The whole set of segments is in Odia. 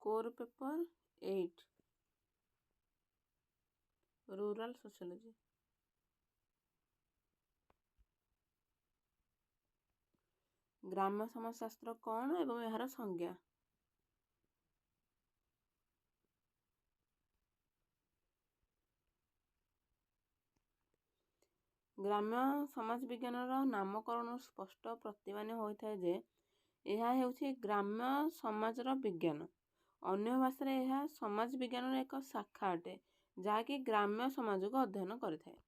Core paper 8, rural sociology. ଗ୍ରାମ୍ୟ ସମାଜଶାସ୍ତ୍ର କ'ଣ ଏବଂ ଏହାର ସଂଜ୍ଞା? ଗ୍ରାମ୍ୟ ସମାଜ ବିଜ୍ଞାନର ନାମକରଣ ସ୍ପଷ୍ଟ ପ୍ରତିମାନ ହୋଇଥାଏ ଯେ ଏହା ହେଉଛି ଗ୍ରାମ୍ୟ ସମାଜର ବିଜ୍ଞାନ। ଅନ୍ୟ ଭାଷାରେ ଏହା ସମାଜ ବିଜ୍ଞାନର ଏକ ଶାଖା ଅଟେ, ଯାହାକି ଗ୍ରାମ୍ୟ ସମାଜକୁ ଅଧ୍ୟୟନ କରିଥାଏ।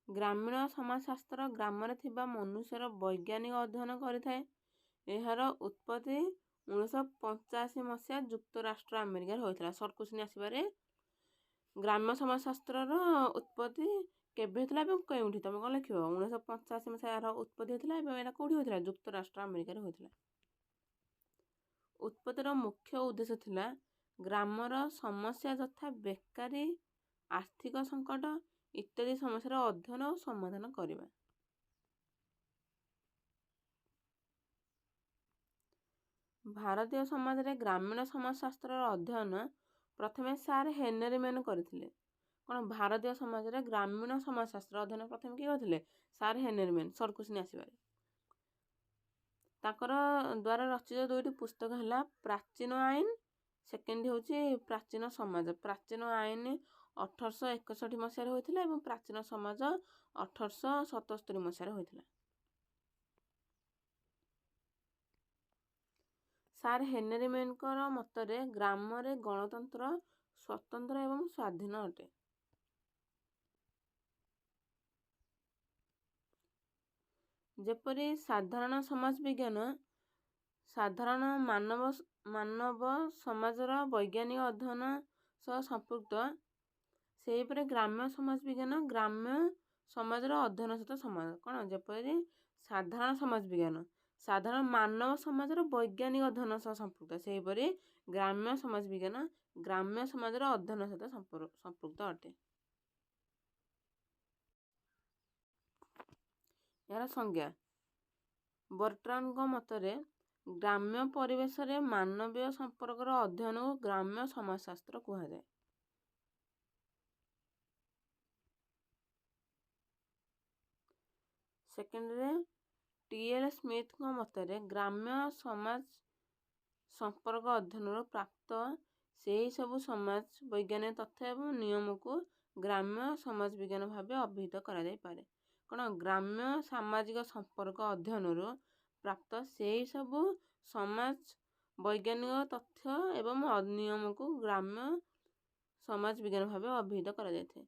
ଗ୍ରାମୀଣ ସମାଜଶାସ୍ତ୍ର ଗ୍ରାମରେ ଥିବା ମନୁଷ୍ୟର ବୈଜ୍ଞାନିକ ଅଧ୍ୟୟନ କରିଥାଏ। ଏହାର ଉତ୍ପତ୍ତି 1985 ମସିହା ଯୁକ୍ତରାଷ୍ଟ୍ର ଆମେରିକାରେ ହୋଇଥିଲା। ସର୍ଟ କ୍ୱେଶ୍ଚିନ୍ ଆସିପାରେ, ଗ୍ରାମ୍ୟ ସମାଜଶାସ୍ତ୍ରର ଉତ୍ପତ୍ତି କେବେ ହେଇଥିଲା ଏବଂ କେଉଁଠି? ତୁମେ କ'ଣ ଲେଖିବ? 1985 ମସିହା ଏହାର ଉତ୍ପତ୍ତି ହେଇଥିଲା ଏବଂ ଏଇଟା କେଉଁଠି ହୋଇଥିଲା? ଯୁକ୍ତରାଷ୍ଟ୍ର ଆମେରିକାରେ ହୋଇଥିଲା। ଉତ୍ପତ୍ତିର ମୁଖ୍ୟ ଉଦ୍ଦେଶ୍ୟ ଥିଲା ଗ୍ରାମର ସମସ୍ୟା ଯଥା ବେକାରୀ, ଆର୍ଥିକ ସଙ୍କଟ ଇତ୍ୟାଦି ସମସ୍ୟାର ଅଧ୍ୟୟନ ଓ ସମାଧାନ କରିବା। ଭାରତୀୟ ସମାଜରେ ଗ୍ରାମୀଣ ସମାଜଶାସ୍ତ୍ରର ଅଧ୍ୟୟନ ପ୍ରଥମେ ସାର୍ ହେନେରୀ ମେନ୍ କରିଥିଲେ। କ'ଣ? ଭାରତୀୟ ସମାଜରେ ଗ୍ରାମୀଣ ସମାଜଶାସ୍ତ୍ର ଅଧ୍ୟୟନ ପ୍ରଥମେ କିଏ କରିଥିଲେ? Sir Henry Maine. Short question ଆସିପାରେ। ତାଙ୍କର ଦ୍ୱାରା ରଚିତ ଦୁଇଟି ପୁସ୍ତକ ହେଲା ପ୍ରାଚୀନ ଆଇନ, ସେକେଣ୍ଡ ହେଉଛି ପ୍ରାଚୀନ ସମାଜ। ପ୍ରାଚୀନ ଆଇନ 1861 ମସିହାରେ ହୋଇଥିଲା ଏବଂ ପ୍ରାଚୀନ ସମାଜ 1877 ମସିହାରେ ହୋଇଥିଲା। ସାର୍ ହେନେରୀ ମେନ୍ଙ୍କର ମତରେ ଗ୍ରାମରେ ଗଣତନ୍ତ୍ର ସ୍ୱତନ୍ତ୍ର ଏବଂ ସ୍ୱାଧୀନ ଅଟେ। ଯେପରି ସାଧାରଣ ସମାଜ ବିଜ୍ଞାନ ସାଧାରଣ ମାନବ ସମାଜର ବୈଜ୍ଞାନିକ ଅଧ୍ୟୟନ ସହ ସମ୍ପୃକ୍ତ, ସେହିପରି ଗ୍ରାମ୍ୟ ସମାଜ ବିଜ୍ଞାନ ଗ୍ରାମ୍ୟ ସମାଜର ଅଧ୍ୟୟନ ସହିତ ସମାନ। କ'ଣ? ଯେପରି ସାଧାରଣ ସମାଜ ବିଜ୍ଞାନ ସାଧାରଣ ମାନବ ସମାଜର ବୈଜ୍ଞାନିକ ଅଧ୍ୟୟନ ସହ ସମ୍ପୃକ୍ତ, ସେହିପରି ଗ୍ରାମ୍ୟ ସମାଜ ବିଜ୍ଞାନ ଗ୍ରାମ୍ୟ ସମାଜର ଅଧ୍ୟୟନ ସହିତ ସମ୍ପୃକ୍ତ ଅଟେ। ଏହାର ସଂଜ୍ଞା, ବର୍ଟ୍ରାଣ୍ଡଙ୍କ ମତରେ ଗ୍ରାମ୍ୟ ପରିବେଶରେ ମାନବୀୟ ସମ୍ପର୍କର ଅଧ୍ୟୟନକୁ ଗ୍ରାମ୍ୟ ସମାଜଶାସ୍ତ୍ର କୁହାଯାଏ। ସେକେଣ୍ଡରେ ଟି.ଏଲ୍. ସ୍ମିଥଙ୍କ ମତରେ ଗ୍ରାମ୍ୟ ସମାଜ ସମ୍ପର୍କ ଅଧ୍ୟୟନରୁ ପ୍ରାପ୍ତ ସେହି ସବୁ ସମାଜ ବୈଜ୍ଞାନିକ ତଥ୍ୟ ଏବଂ ନିୟମକୁ ଗ୍ରାମ୍ୟ ସମାଜ ବିଜ୍ଞାନ ଭାବେ ଅଭିହିତ କରାଯାଇପାରେ। କ'ଣ? ଗ୍ରାମ୍ୟ ସାମାଜିକ ସମ୍ପର୍କ ଅଧ୍ୟୟନରୁ ପ୍ରାପ୍ତ ସେହି ସବୁ ସମାଜ ବୈଜ୍ଞାନିକ ତଥ୍ୟ ଏବଂ ନିୟମକୁ ଗ୍ରାମ୍ୟ ସମାଜ ବିଜ୍ଞାନ ଭାବେ ଅଭିହିତ କରାଯାଇଥାଏ।